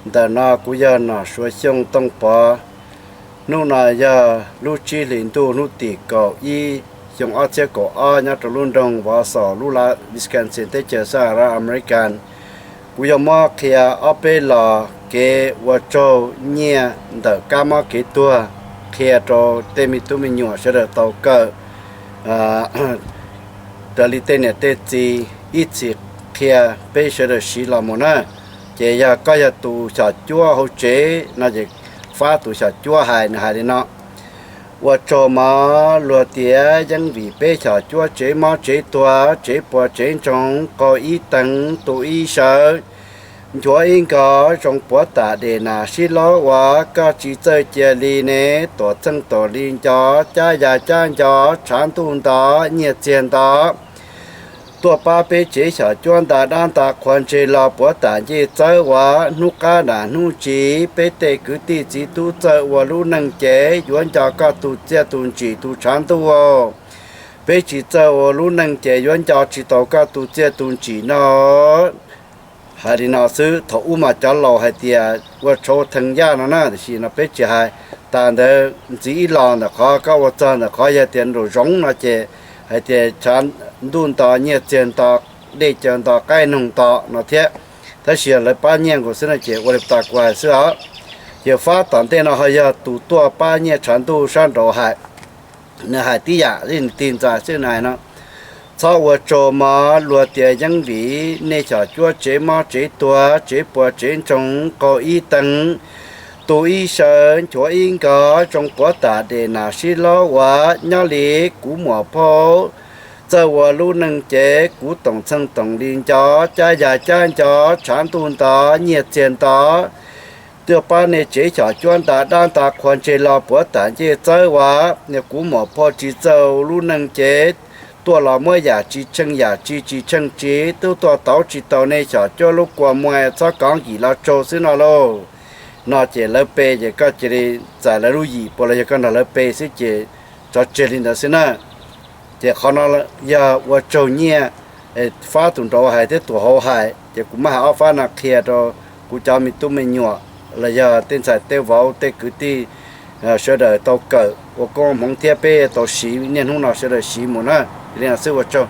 Ntawm no kuv yog Nom Suav Xyooj Tooj Pov. Hnub no yog lub tsib hlis ntuj hnub tim kaum ib xyoo ob txhiab kaum ob nyob rau lub nroog Vov Xos lub Wisconsin teb chaws Saharav America. Kuv yuav muab qhia ob peb los kev ua tsaug nyiaj ntawm kab mob kev tuag qhia rau tej me tub me nyuam sawv daws tau kawm raws li tej niam tej txiv ib txhis qhia peb sawv daws siv los mus na. Ces yog koj yog tus xyom cuab hauv tsev no ces fab tus xyom cuab hais, nws hais li no: Ua tsaug mog, luag tias yeej vim peb xyom cuab tsev mob tsev tuag, tsev puas tsev ntsoog, qaug ib teev, tu ib sawv, nchuav ib nkog, zoo puav tam des nas sib laub uas koj tsis txawj cia li ne, tuam txheej tuam li nco, cab ya cab nco, tshav ntuj nto, nyiaj txiag nto, tuaj pab peb tsev xyom cuab nta dab nta qhua ntseg los puav tam ncej txawb uas hnub qab nam hnub ntsis peb tej kwv tij txiv tub txawj ua lub neej ces yuav nco koj tus txiaj tus ntsim tus tshav ntuj. Peb tsis txawj ua lub neej ces yuav nco tsis tau koj tus txiaj tus ntsim no. Hais li no xwb, thaum ub mas cov laus hais tias ua tshauv theej yaj no na, tiam sis no peb tsis hais. Tas ntawd ntxiv ib los ntawm qhov koj ua txog ntawm qhov yog tias nraum zoov no ces hais tias tshav ntuj nto, nyiaj txiag nto, dej cawv nto, qaib noog nto no thiab. Tab sis yog lawv pab nyiaj nkaus xwb no ces ua li tas kuv hais xwb os. Ces fab tom ntej no ho yog tus tuaj pab nyiaj tshav ntuj sab nraud hais. Nws hais tib yam li tig ntxas xwb, nws hais no: Txhob ua tsaug mog, luag tias yeej vim nej xyom cuab tsev mob tsev tuag, tsev puas tsev ntsoog, qaug ib teev, tu ib sawv, nchuav ib nkog, zoo puav tam des nas sib laub uas nyob li kuv muam phauj txawj ua lub neej ces kuv toom txheej toom li nco, cab ya cab nco, tshav ntuj nto, nyiaj txiag nto, tuaj pab nej tsev xyom cuab nta dab nta qhua ntseg los puav tam ncej txawb uas kuv muam phauj tsis txawj ua lub neej ces tuaj los muab yam tsis tsheej yam tsis tsis tsheej tsis tub tuaj tauv tsis tau nej xyom cuab lub kua muag, txhob kov nkim los tsaug xwb no lauj. No ces lawv pe ces koj cia li txais lawv lub yim puas los yog koj nrog lawv pe xwb ces tso tseg li ntawd xwb na. Ces qhov no yog ua tsaug nyiaj, fab tus nraud hais thiab tus hauv hais, ces kuv muab hais ob fab no qhia rau kuv cov me tub me nyuam los yog tej ntxhais tej vauv tej kwv tij sawv daws tau kawm ua koob hmoov thiab peb tau siv niaj hnub no sawv daws siv mus na. Li no xwb, ua tsaug.